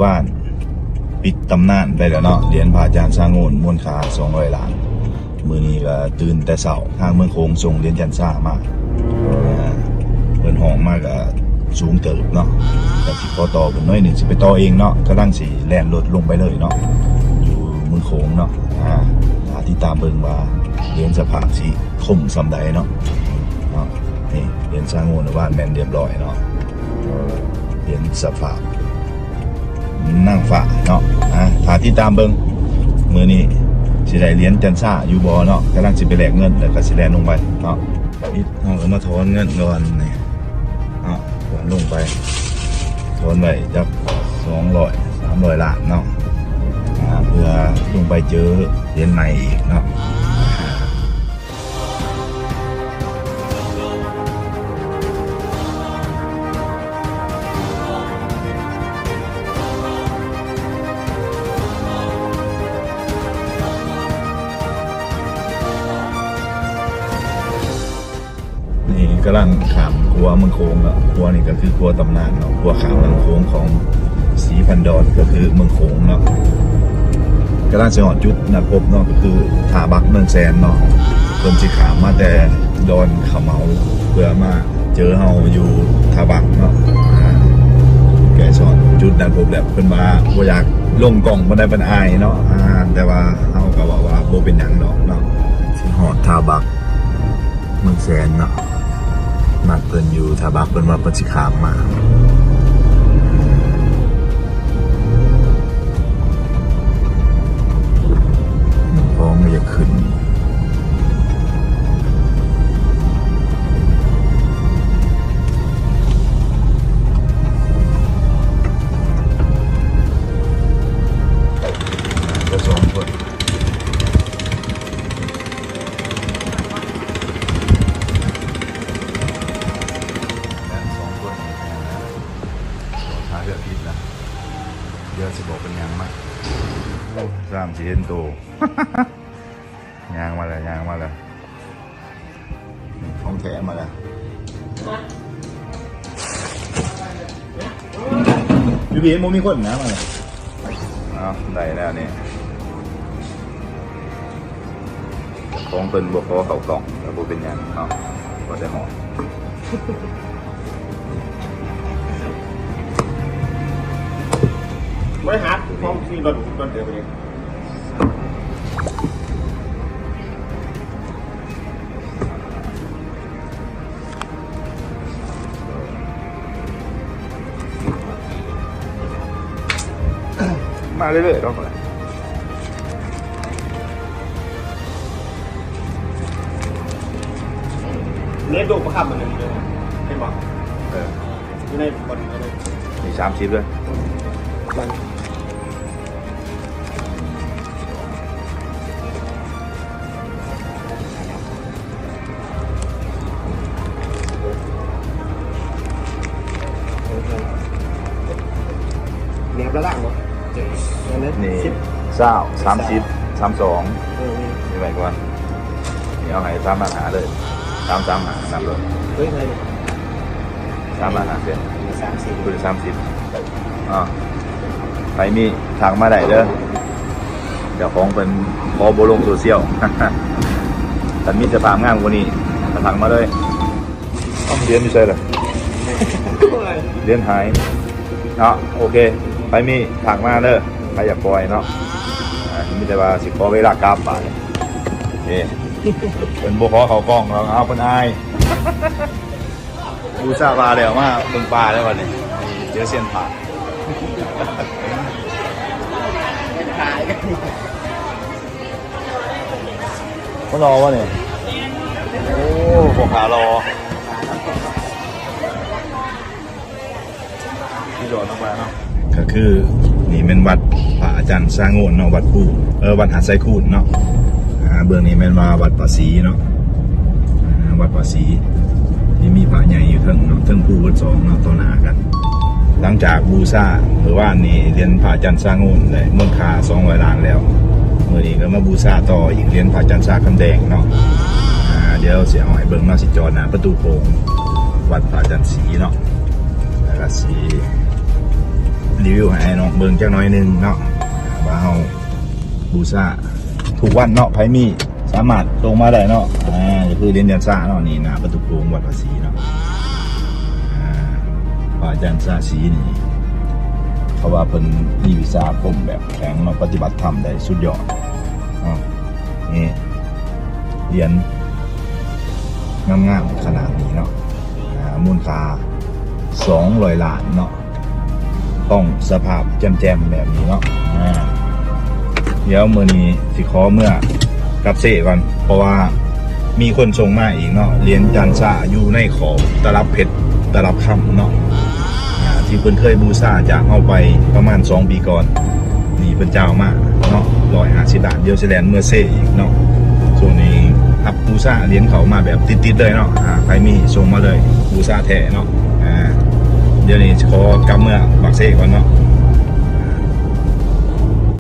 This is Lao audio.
ວານປິດຕຳນານໄປແລ້ວເນາະ ຫຼຽນພະອາຈານຊາໂງນ ມູນຄ່າສອງຮ້ອຍລ້ານ. ມື້ນີ້ກໍຕື່ນແຕ່ເຊົ້າ ທາງເມືອງໂຂງສົ່ງຫຼຽນຈັນຊາມາ. ອ່າ ເພິ່ນຮ້ອງມາກໍສູງເຕີບເນາະ ກໍຊິຂໍຕໍ່ເພິ່ນໜ້ອຍໜຶ່ງ ຊິໄປຕໍ່ເອງເນາະ. ກຳລັງຊິແລ່ນລົດລົງໄປເລີຍເນາະ ຢູ່ເມືອງໂຂງເນາະ. ອ່າ ຖ້າຕິດຕາມເບິ່ງວ່າຫຼຽນສະພາບຊິຄົມສ່ຳໃດເນາະ. ເນາະ ນີ້ຫຼຽນຊາໂງນວານແມ່ນຮຽບຮ້ອຍເນາະ ເຫັນສະພາບນາງຟ້າເນາະ. ອ່າ ຖ້າຕິດຕາມເບິ່ງ ມື້ນີ້ຊິໄດ້ຫຼຽນຈັນຊາຢູ່ບໍ່ເນາະ. ກຳລັງຊິໄປແລກເງິນ ແລ້ວກໍຊິແລ່ນລົງໄປເນາະ. ເຮົາກໍມາຖອນເງິນກ່ອນນີ້ເນາະ ກ່ອນລົງໄປ ຖອນໄວ້ຈັກສອງຮ້ອຍ ສາມຮ້ອຍລ້ານເນາະ. ອ່າ ເພື່ອລົງໄປເຈີຫຼຽນໃໝ່ອີກເນາະ. ນີ້ກຳລັງຂ້າມຂົວເມືອງໂຂງເນາະ. ຂົວນີ້ກໍຄືຂົວຕຳນານເນາະ ຂົວຂ້າມແມ່ນ້ຳໂຂງຂອງສີພັນດອນ ກໍຄືເມືອງໂຂງເນາະ. ກຳລັງຊິຮອດຈຸດນັດພົບເນາະ ກໍຄືທ່າບັກເມືອງແສນເນາະ. ເພິ່ນຊິຂ້າມມາແຕ່ດອນຂະເໝົາ ເພື່ອມາເຈີເຮົາຢູ່ທ່າບັກເນາະ. ອ່າ ໃກ້ຊິຮອດຈຸດນັດພົບແລ້ວ ເພິ່ນວ່າບໍ່ຢາກລົງກ້ອງປານໃດ ເພິ່ນອາຍເນາະ. ອ່າ ແຕ່ວ່າເຮົາກໍເວົ້າວ່າບໍ່ເປັນຫຍັງດອກເນາະ ຊິຮອດທ່າບັກ ເມືອງແສນເນາະ. ນັດເພິ່ນຢູ່ທ່າບັກ ເພິ່ນວ່າເພິ່ນຊິຂ້າມມາ. ນ້ຳຄອງກໍຢາກຂຶ້ນ ກໍສອງຄົນ. ແມ່ນສອງຄົນນີ້ ຖ້າເລືອກຜິດນະ ດຽວຊິບອກເປັນຫຍັງມາ. ໂອ້ ຊ່າງຊິເຫັນໂຕ. ຍ່າງມາແລ້ວ ຍ່າງມາແລ້ວ ຂອງແທ້ມາແລ້ວ. ຢູ່ພີ້ບໍ່ມີຄົນນະ ມາແລ້ວ. ເອົາ ໄດ້ແລ້ວນີ້ ຂອງເພິ່ນບໍ່ຂໍເຂົ້າກ້ອງ ກໍບໍ່ເປັນຫຍັງເນາະ ບໍ່ໄດ້ຮອດ. ບໍ່ໄດ້ຫາຂອງຂີ່ລົດ ລົດເດີໄປນີ້. ມາເລື້ອຍໆ ເນາະ. ເນດ ລູກປະຄຳອັນໜຶ່ງເດີ ເຫັນບໍ່? ເອີ ຢູ່ໃນບ່ອນ ມີສາມສິບເດີ. ແນວລະຫຼັງບໍ່? ນີ້ ສິບ ຊາວ ສາມສິບ ສາມສອງ ເອີ ມີໄວ້ກ່ອນ. ນີ້ເອົາໃຫ້ສາມພັນຫ້າເລີຍ ສາມສາມຫ້າ ນັບເລີຍ. ເຮີ້ຍ ໄທ ສາມລ້ານຫ້າແສນ ສາມສິບ ຜູ້ລະສາມສິບ. ອ່າ ໃຜມີທັກມາໄດ້ເດີ ເຈົ້າຂອງເພິ່ນຂໍບໍ່ລົງໂຊຊຽວ. ຄັນມີສະພາບງາມກວ່ານີ້ກໍທັກມາເລີຍ. ເອົ້າ ຫຼຽນຢູ່ໃສລະ? ຫຼຽນຫາຍເນາະ. ໂອເຄ ໃຜມີທັກມາເດີ ໃຜຢາກປ່ອຍເນາະ. ອ່າ ມີແຕ່ວ່າຊິຂໍເວລາກັບບາດນີ້. ເອີ ເພິ່ນບໍ່ຂໍເຂົ້າກ້ອງດອກ ເອົາ ເພິ່ນອາຍ. ບູຊາພະແລ້ວ ມາເບິ່ງປ່າແລ້ວບັດນີ້ ເຈີຊຽນພະ. ມາລໍບໍ່ນີ້? ໂອ້ ພໍ່ຄ້າລໍ. ທີ່ຈອດນຳມາເນາະ ກໍຄືນີ້ແມ່ນວັດພະອາຈານຊາໂງນເນາະ ວັດພູ ເອີ ວັດຫາດຊາຍຄູນເນາະ. ອ່າ ເບື້ອງນີ້ແມ່ນວ່າວັດພະສີເນາະ ອ່າ ວັດພະສີ ທີ່ມີພະໃຫຍ່ຢູ່ເທິງເນາະ ເທິງພູເບິດສອງເນາະ ຕໍ່ໜ້າກັນ. ຫຼັງຈາກບູຊາມື້ວານນີ້ຫຼຽນພະອາຈານຊາໂງນໄດ້ມູນຄ່າສອງຮ້ອຍລ້ານແລ້ວ ມື້ນີ້ກໍມາບູຊາຕໍ່ອີກຫຼຽນພະອາຈານຊາຄຳແດງເນາະ. ອ່າ ດຽວຊິເອົາໃຫ້ເບິ່ງເນາະ ຊິຈອດໜ້າປະຕູໂຂງວັດພະອາຈານສີເນາະ ແລ້ວກໍຊິ ຣີວິວໃຫ້ອ້າຍນ້ອງເບິ່ງຈັກໜ້ອຍໜຶ່ງເນາະ ວ່າເຮົາບູຊາທຸກວັນເນາະ ໃຜມີສາມາດສົ່ງມາໄດ້ເນາະ. ອ່າ ກໍຄືຫຼຽນຈັນຊາເນາະ ນີ້ໜ້າປະຕູໂຂງວັດພະສີເນາະ. ອ່າ ພະອາຈານຊາສີນີ້ ເຂົາວ່າເພິ່ນມີວິຊາອາຄົມແບບແຂງເນາະ ປະຕິບັດທຳໄດ້ສຸດຍອດເນາະ. ນີ້ຫຼຽນງາມໆຂະໜາດນີ້ເນາະ ອ່າ ມູນຄ່າສອງຮ້ອຍລ້ານເນາະ. ຕ້ອງສະພາບແຈ່ມໆແບບນີ້ເນາະ. ອ່າ ດຽວມື້ນີ້ຊິຂໍເມືອກັບເຊກ່ອນ ເພາະວ່າມີຄົນສົ່ງມາອີກເນາະ ຫຼຽນຈັນຊາຢູ່ໃນຂອບຕະລັບເພັດຕະລັບຄຳເນາະ ອ່າ ທີ່ເພິ່ນເຄີຍບູຊາຈາກເຮົາໄປປະມານສອງປີກ່ອນ. ນີ້ເພິ່ນຈະເອົາມາເນາະ ຮ້ອຍຫ້າສິບລ້ານ. ດຽວຊິແລ່ນເມືອເຊອີກເນາະ. ຊ່ວງນີ້ຮັບບູຊາຫຼຽນເຂົ້າມາແບບຕິດໆເລີຍເນາະ. ອ່າ ໃຜມີສົ່ງມາເລີຍ ບູຊາແທ້ເນາະ. ອ່າ ດຽວນີ້ຊິຂໍກັບເມືອປາກເຊກ່ອນເນາະ.